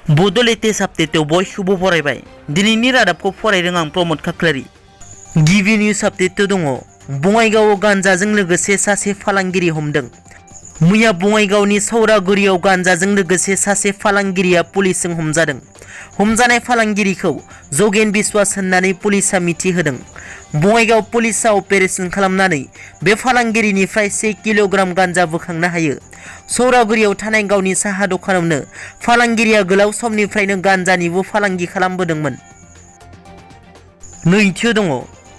बड' लेटेस्ट आपडेटआव बयखौबो बरायबाय। दिनैनि रादाबखौ फरायदों आं प्रमद खाख्लारि। गिबि निउज आपडेटआव दङ बङाइगावआव गान्जाजों लोगोसे सासे फालांगिरि हमदों। मैया बङाइगावनि सौरागुरियाव गान्जाजों लोगोसे सासे फालांगिरिया पुलिसजों हमजादों। हमजानाय फालांगिरिखौ जगेन बिश्वास होननानै पुलिसा मिथिहोदों। बङाइगाव पुलिसा अपारेशन खालामनानै बे फालांगिरिनिफ्राय 1 किल'ग्राम गान्जा बोखांनो हायो। सौरागुरियाव थानाय गावनि साहा दखानावनो फालांगिरिया गोलाव समनिफ्रायनो गान्जानिबो फालांगि खालामबोदोंमोन। नैथियाव दङ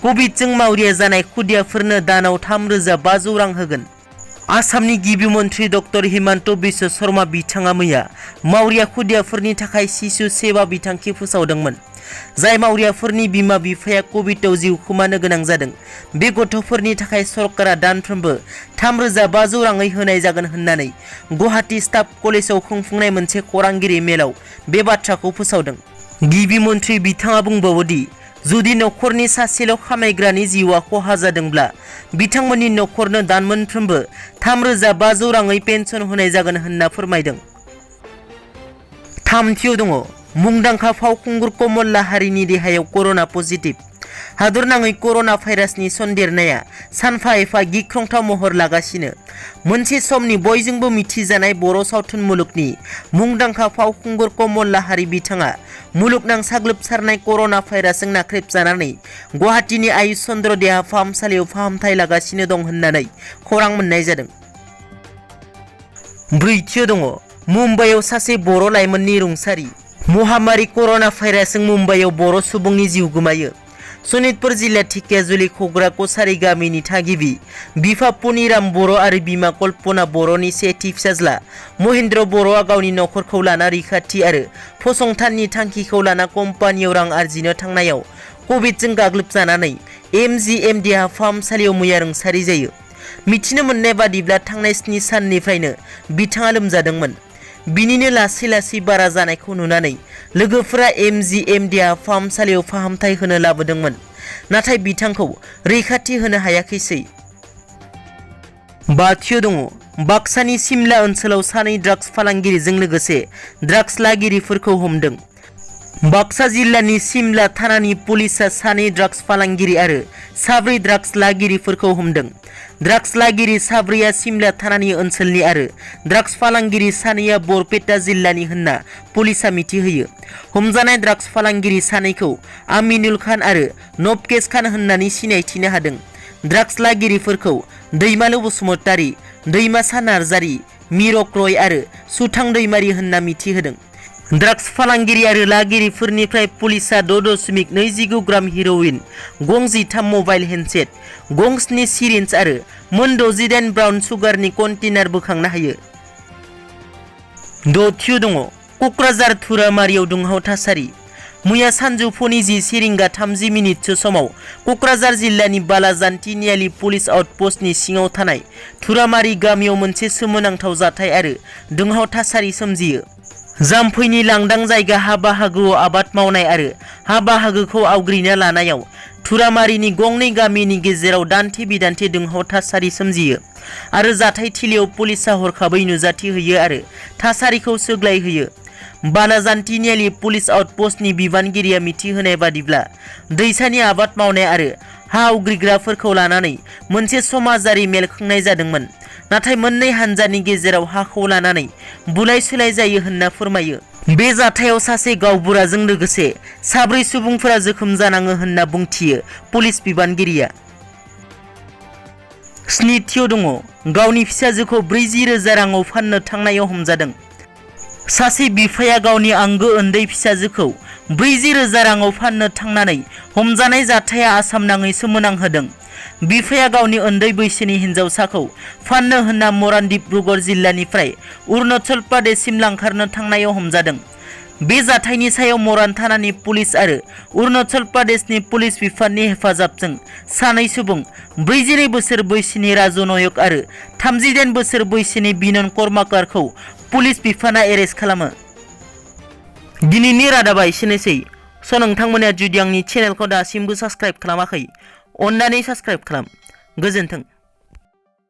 कभिडजों मावरिया जानाय खुदियाफोरनो दानाव 3,500 रां होगोन। आसामनि गिबि मन्थ्रि डक्टर हिमन्त बिश्व शर्मा बिथाङा मैया मावरिया खुदियाफोरनि थाखाय शिशु सेवा बिथांखि फोसावदोंमोन। जाय मावरियाफोरनि बिमा बिफाया कभिडआव जिउ खोमानो गोनां जादों, बे गथ'फोरनि थाखाय सरकारा दानफ्रोमबो 3,500 राङै होनाय जागोन होननानै गुवाहाटी स्टाफ कलेजाव खुंफुंनाय मोनसे खौरांगिरि मेलाव बे बाथ्राखौ फोसावदों। गिबि मन्थ्रि बिथाङा बुंबावोदि जुदि नखरनि सासेल' खामायग्रानि जिउआ खहा जादोंब्ला बिथांमोननि नखरनो दान मोनफ्रोमबो 3,500 राङै पेन्सन होनाय जागोन होनना फोरमायदों। थामथियाव दङ मुंदांखा फावखुंगुर कमल लाहारीनि देहायाव कर'ना पजिटिभ। हादरनाङै कर'ना भाइरासनि सन्देरनाया सानफा एफा गिख्रंथाव महर लागासिनो। मोनसे समनि बयजोंबो मिथिजानाय बर' सावथुन मुलुगनि मुंदांखा फावखुंगुर कमल लाहारी बिथाङा मुलुगनां साग्लोबसारनाय कर'ना भाइरासजों नाख्रेबजानानै गुवाहाटीनि आयुष चन्द्र देहा फाहामसालियाव फाहामथाय लागासिनो दं होननानै खौरां मोननाय जादों। ब्रैथियाव दङ मुम्बाइआव सासे बर' लाइमोननि रुंसारि। महामारी कर'ना भाइरासजों मुम्बाइआव बर' सुबुंनि जिउ गोमायो। सनितपुर जिल्ला ढेकियाजुलि खग्रा कछारी गामिनि थागिबि बिफा पुनिराम बर' आरो बिमा कल्पना बर'नि सेथि फिसाज्ला महेन्द्र बर'आ गावनि नखरखौ लाना रैखाथि आरो फसंथाननि थांखिखौ लाना कम्पानियाव रां आरजिनो थांनायाव कभिडजों गाग्लोबजानानै MGM देहा फाहामसालियाव मैया रुंसारि जायो। मिथिनो मोननाय बादिब्ला थांनाय 7 साननिफ्रायनो बिथाङा लोमजादोंमोन। बिनिनो लासै लासै बारा जानायखौ नुनानै लोगोफोरा MGM देहा फाहामसालियाव फाहामथाय होनो लाबोदोंमोन, नाथाय बिथांखौ रैखाथि होनो हायाखैसै। बाथियाव दङ बाक्सानि सिमला ओनसोलाव सानै ड्राग्स फालांगिरिजों लोगोसे ड्राग्स लागिरिफोरखौ हमदों। बाक्सा जिल्लानि सिमला थानानि पुलिसा सानै ड्राग्स फालांगिरि आरो 4 ड्राग्स लागिरिफोरखौ हमदों। ड्राग्स लागिरि 4 सिमला थानानि ओनसोलनि आरो ड्राग्स फालांगिरि 2 बरपेटा जिल्लानि होनना पुलिसा मिथिहोयो। हमजानाय ड्राग्स फालांगिरि 2खौ आमिनुल खान आरो नबकेश खान होननानै सिनायथिनो हादों। ड्राग्स लागिरिफोरखौ दैमालु बसुमतारी, दैमासा नार्जारी, मिरक रय आरो सुथां दैमारी होनना मिथिहोदों। ड्राग्स फालांगिरि आरो लागिरिफोरनिफ्राय पुलिसा 6.29 ग्राम हिर'इन, गं 13 मबाइल हेन्डसेट, गं 7 सिरिन्ज आरो मोन 68 ब्राउन सुगारनि कन्टेनार बोखांनो हायो। दथियाव दङ क'क्राझार थुरामारियाव दुंहाव थासारि। मैया सानजौफुनि 10:30 समाव क'क्राझार जिल्लानि बालाजान तिनिआलि पुलिस आउटपस्टनि सिङाव थानाय थुरामारि गामियाव मोनसे सोमोनांथाव जाथाय आरो दुंहाव थासारि सोमजियो। जाम्फैनि लांदां जायगा हा बाहागोआव आबाद मावनाय आरो हा बाहागोखौ आवग्रिना लानायाव थुरामारिनि गंनै गामिनि गेजेराव दान्थे बिदान्थे दुंहाव थासारि सोमजियो आरो जाथाय थिलियाव पुलिसा हरखाबै नुजाथि होयो आरो थासारिखौ सुग्लायहोयो। बालाजान तिनिआलि पुलिस आउटपस्टनि बिबानगिरिया मिथिहोनाय बादिब्ला दैसानि आबाद मावनाय आरो हा आवग्रिग्राफोरखौ लानानै मोनसे समाजारि मेल खुंनाय जादोंमोन, नाथाय मोननै हानजानि गेजेराव हाखौ लानानै बुलाय सुलाय जायो होनना फोरमायो। बे जाथायाव सासे गावबुराजों लोगोसे 4 सुबुंफोरा जोखोम जानाङो होनना बुंथियो पुलिस बिबानगिरिया। स्निथियाव दङ गावनि फिसाजोखौ 40,000 राङाव फाननो थांनायाव हमजादों। सासे बिफाया गावनि आंगो उन्दै फिसाजोखौ 40,000 राङाव फाननो थांनानै हमजानाय जाथाया आसामनाङै सोमोनांहोदों। बिफाया गावनि उन्दै बैसोनि हिन्जावसाखौ फाननो होनना मरान डिब्रुगड़ जिल्लानिफ्राय अरुणाचल प्रदेशसिम लांखारनो थांनायाव हमजादों। बे जाथायनि सायाव मरान थानानि पुलिस आरो अरुणाचल प्रदेशनि पुलिस बिफाननि हेफाजाबजों सानै सुबुं 42 बोसोर बैसोनि राजु नायक आरो 38 बोसोर बैसोनि बिनन कर्माकारखौ पुलिस बिफाना एरेस्ट खालामो। दिनैनि रादाबा एसेनोसै। नोंथांमोना जुदि आंनि चेनेलखौ दासिमबो साबस्क्राइब खालामाखै, अन्नानै साबस्क्राइब खालाम। गोजोन्थों।